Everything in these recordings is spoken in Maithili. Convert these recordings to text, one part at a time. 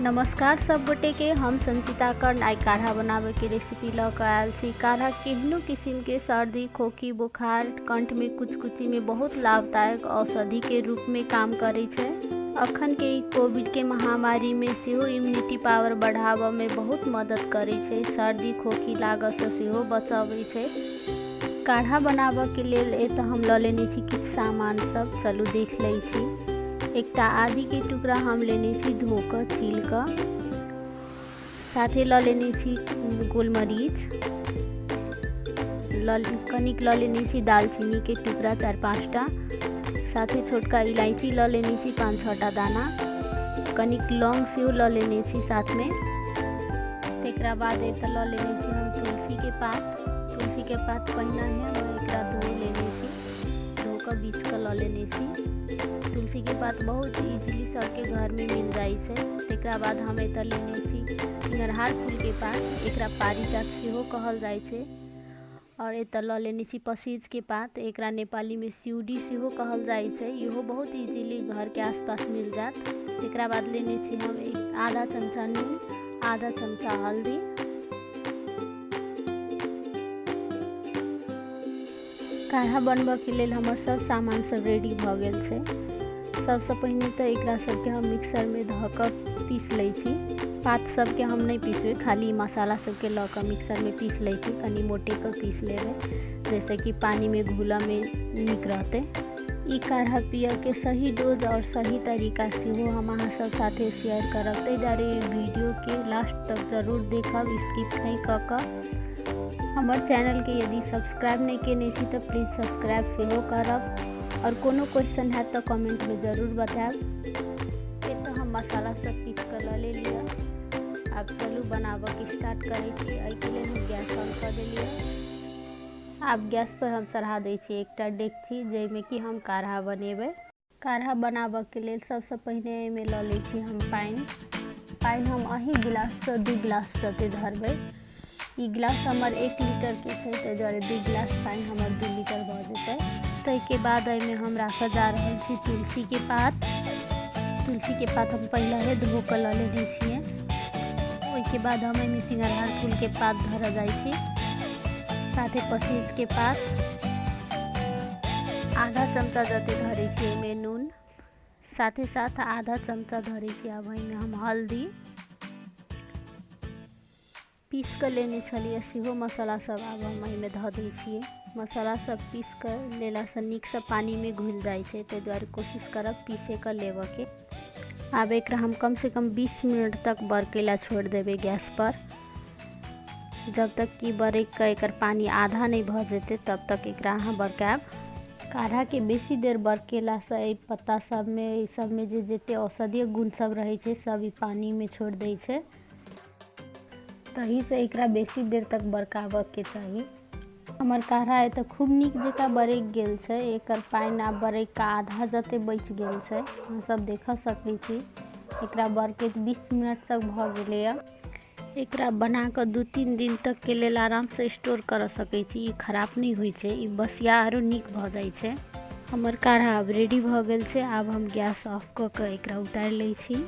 नमस्कार सब गोटे के, हम संचिता कर्ण आइ काढ़ा बनाबे के रेसिपी लऽ कऽ आयल छी। काढ़ा केहनो किस्म के सर्दी, खोखी, बुखार, कंठ में कुचकुची में बहुत लाभदायक औषधि के रूप में काम करै छै। अखन के ई कोविड के महामारी में सेहो इम्यूनिटी पावर बढ़ाबऽ में बहुत मदद करै छै। सर्दी खोखी लागऽ सँ सेहो बचबै छै। काढ़ा बनाबऽ के लेल एतऽ हम लऽ लेने छी किछु सामान सब, चलू देख लै छी। एकटा आदि के टुकड़ा हम लेने छी धो कऽ छील कऽ, साथे लऽ लेने छी गोलमरीच, कनिक लऽ लेने छी दालचीनी के टुकड़ा 4-5टा, साथे छोटका इलायची लऽ लेने छी 5-6टा दाना, कनिक लौंग सेहो लऽ लेने छी साथ में। तकरा बाद एतऽ लऽ लेने छी हम तुलसी के पात। तुलसी के पात पहिने हम एकरा धो लेने छी, धो कऽ बीछ कऽ लऽ लेने छी। तुलसी के पात बहुत इजीली सबके घर में मिल जाइ छै। तकरा बाद हम एतऽ लेने छी सिंगरहार फूल के पात, एकरा पारिजात सेहो कहल जाइ छै। और एतऽ लऽ लेने छी पसीज के पात, एकरा नेपाली में सिउडी सेहो कहल जाइ छै, इहो बहुत इजीली घर के आसपास मिल जायत। तकरा बाद लेने छी हम एक आधा चमचा नून, आधा चमचा हल्दी। काढ़ा बनबऽके लेल हमर सब सामान सब रेडी भऽ गेल छै। सबसँ पहिने तऽ एकरा सबके हम मिक्सरमे धऽ कऽ पीस लै छी। पात सबके हम नहि पीसबै, खाली मसाला सबके लऽ कऽ मिक्सरमे पीस लै छी। कनि मोटेके पीस लेबै जाहिसँ कि पानिमे घुलऽमे नीक रहतै। ई काढ़ा पियऽके सही डोज आओर सही तरीका सेहो हम अहाँ सब साथे शेयर करब, ताहि दुआरे वीडियोके लास्ट तक जरूर देखब, स्किप नहि कऽ कऽ। हमर चैनलके यदि सब्सक्राइब नहि केने छी तऽ प्लीज सब्सक्राइब सेहो करब और कोनो क्वेश्चन हैत तऽ कमेंटमे जरूर बतायब। एतऽ हम मसाला सब पीस कऽ लऽ लेलियै। आब चलू बनाबऽके स्टार्ट करै छी। एहिके लेल हम गैस ऑन कऽ देलियै। आब गैस पर हम चढ़ा दै छी एकटा डेकची जाहिमे कि हम काढ़ा बनेबै। काढ़ा बनाबऽके लेल सबसँ पहिने एहिमे लऽ लै छी हम पानि। पानि हम एही गिलाससँ 2 गिलास जते धरबै। ई गिलास हमर 1 लीटरके छै, ताहि दुआरे 2 गिलास पानि हमर 2 लीटर भऽ जेतै। ताहिके बाद एहिमे हम राखऽ जा रहल छी तुलसीके पात। तुलसीके पात हम पहिलहे धो कऽ लऽ लेने छियै। ओहिके बाद हम एहिमे सिंगरहार फूलके पात धरऽ जाइ छी, साथे पसीजके पात, आधा चमचा जते धरै छी एहिमे नून, साथे साथ आधा चमचा धरै छी आब एहिमे हम हल्दी। पीस कऽ लेने छलियै सेहो मसाला सब आब हम एहिमे धऽ दै छियै। मसाला सब पीस कऽ लेलासँ नीकसँ पानिमे घुलि जाइ छै, ताहि दुआरे कोशिश करब पीसे कऽ लेबऽके। आब एकरा हम कमसँ कम 20 मिनट तक बरकै लए छोड़ि देबै गैस पर। जब तक कि बरकि कऽ एकर पानि आधा नहि भऽ जेतै तब तक एकरा अहाँ बरकायब। काढ़ाके बेसी देर बरकेलासँ एहि पत्ता सबमे एहि सबमे जे जते औषधीय गुण सब रहै छै सब ई पानिमे छोड़ि दै छै, तहीसँ एकरा बेसी देर तक बरकाबऽके चाही। हमर काढ़ा एतऽ खूब नीक जकाँ बरकि गेल छै। एकर पानि आब बरकि कऽ आधा जते बचि गेल छै, अहाँ सब देखऽ सकै छी। एकरा बरकैत 20 मिनट तक भऽ गेलैए। एकरा बना कऽ 2-3 दिन तक के लेल आरामसँ स्टोर करऽ सकै छी, ई खराब नहि होइ छै, ई बसिया आरो नीक भऽ जाइ छै। हमर काढ़ा आब रेडी भऽ गेल छै। आब हम गैस ऑफ कऽ कऽ एकरा उतारि लै छी।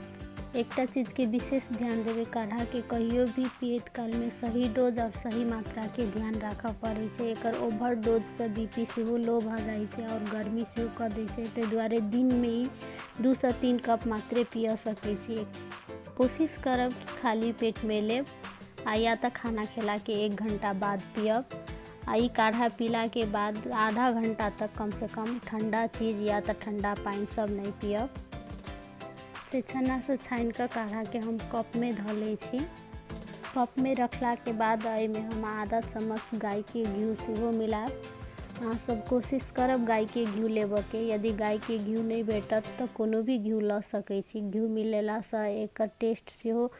एकटा चीजके विशेष ध्यान देबै, काढ़ाके कहियो भी पियैत कालमे सही डोज आओर सही मात्राके ध्यान राखऽ पड़ै छै। एकर ओवर डोजसँ बी पी सेहो लो भऽ जाइ छै आओर गर्मी सेहो कऽ दै छै, ताहि दुआरे दिनमे ई 2 से 3 कप मात्रे पियऽ सकै छी। कोशिश करब कि खाली पेटमे लेब आ या तऽ खाना खेलाके 1 घंटा बाद पियब। आ ई काढ़ा पीलाके बाद आधा घंटा तक कमसँ कम ठण्डा चीज या तऽ ठण्डा पानि सब नहि पियब। से छन्नासँ छानिकऽ काढ़ाके हम कपमे धऽ लै छी। कपमे रखलाके बाद एहिमे हम आधा चम्मच गायके घी सेहो मिलायब। अहाँ सब कोशिश करब गायके घी लेबऽके। यदि गायके घी नहि भेटत तऽ कोनो भी घी लऽ सकै छी। घी मिलेलासँ एकर टेस्ट सेहो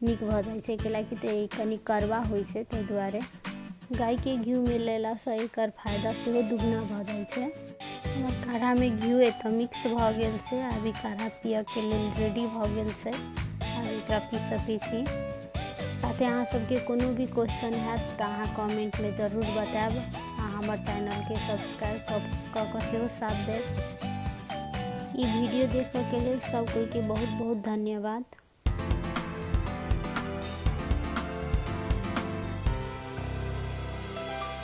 नीक भऽ जाइ छै, कैलाकि तऽ ई कनि कड़वा होइ छै, ताहि दुआरे गायके घी मिलेलासँ एकर फायदा सेहो दुगुना भऽ जाइ छै। हमर काढ़ामे घी एतऽ मिक्स भऽ गेल छै। आब ई काढ़ा पियऽके लेल रेडी भऽ गेल छै। आब एकरा पी सकै छी। साथे अहाँ सबके कोनो भी क्वेश्चन हैत तऽ अहाँ कमेंटमे जरूर बतायब आ हमर चैनलके सब्सक्राइब कऽ कऽ सेहो साथ देब। ई वीडियो देखऽके लेल सब कोइके बहुत बहुत धन्यवाद।